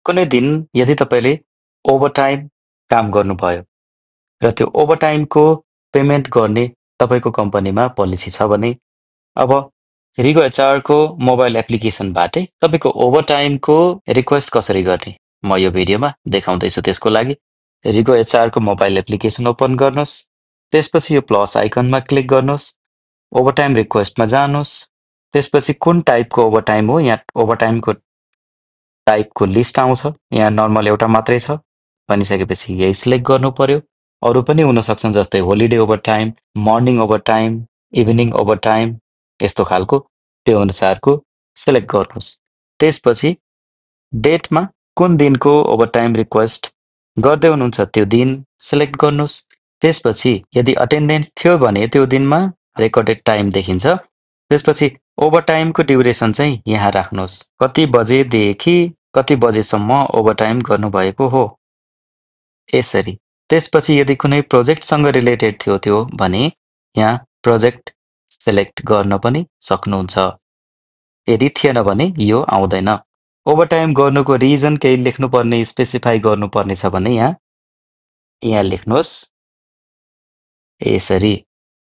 कुनै दिन यदि तपाईँले ओभरटाइम काम गर्नुभयो र त्यो ओभरटाइमको पेमेन्ट गर्ने तपाईँको कम्पनीमा पोलिसी छ भने अब रिगो एचआरको मोबाइल एप्लिकेसनबाटै तपाईँको ओभरटाइमको रिक्वेस्ट कसरी गर्ने म यो भिडियोमा देखाउँदैछु। त्यसको लागि रिगो एचआरको मोबाइल एप्लिकेसन ओपन गर्नुहोस्, त्यसपछि यो प्लस आइकनमा क्लिक गर्नुहोस्, ओभरटाइम रिक्वेस्टमा जानुहोस्, त्यसपछि कुन टाइपको ओभरटाइम हो यहाँ ओभरटाइमको टाइपको लिस्ट आउँछ। यहाँ नर्मल एउटा मात्रै छ भनिसकेपछि यही सिलेक्ट गर्नु पर्यो। अरू पनि हुन सक्छन् जस्तै holiday overtime, morning overtime, evening overtime, यस्तो खालको त्यो अनुसारको सिलेक्ट गर्नुहोस्। त्यसपछि डेटमा कुन दिनको ओभरटाइम रिक्वेस्ट गर्दै हुनुहुन्छ त्यो दिन सिलेक्ट गर्नुहोस्। त्यसपछि यदि अटेन्डेन्स थियो भने त्यो दिनमा रेकर्डेड टाइम देखिन्छ। त्यसपछि ओभरटाइमको ड्युरेसन चाहिँ यहाँ राख्नुहोस्, कति बजेदेखि कति बजेसम्म ओभरटाइम गर्नुभएको हो यसरी। त्यसपछि यदि कुनै प्रोजेक्टसँग रिलेटेड थियो त्यो भने यहाँ प्रोजेक्ट सिलेक्ट गर्न पनि सक्नुहुन्छ। यदि थिएन भने यो आउँदैन। ओभरटाइम गर्नुको रिजन केही लेख्नुपर्ने स्पेसिफाई गर्नुपर्ने छ भने यहाँ लेख्नुहोस् यसरी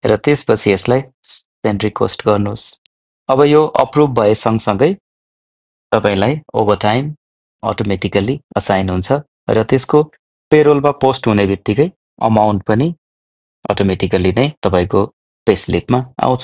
र त्यसपछि यसलाई सेन्ड रिक्वेस्ट गर्नुहोस्। अब यो अप्रुभ भए सँगसँगै तपाईलाई ओभरटाइम अटोमेटिकली असाइन हुन्छ र त्यसको पेरोलमा पोस्ट हुने बित्तिकै अमाउन्ट पनि अटोमेटिकली नै तपाईको पे स्लिपमा आउँछ।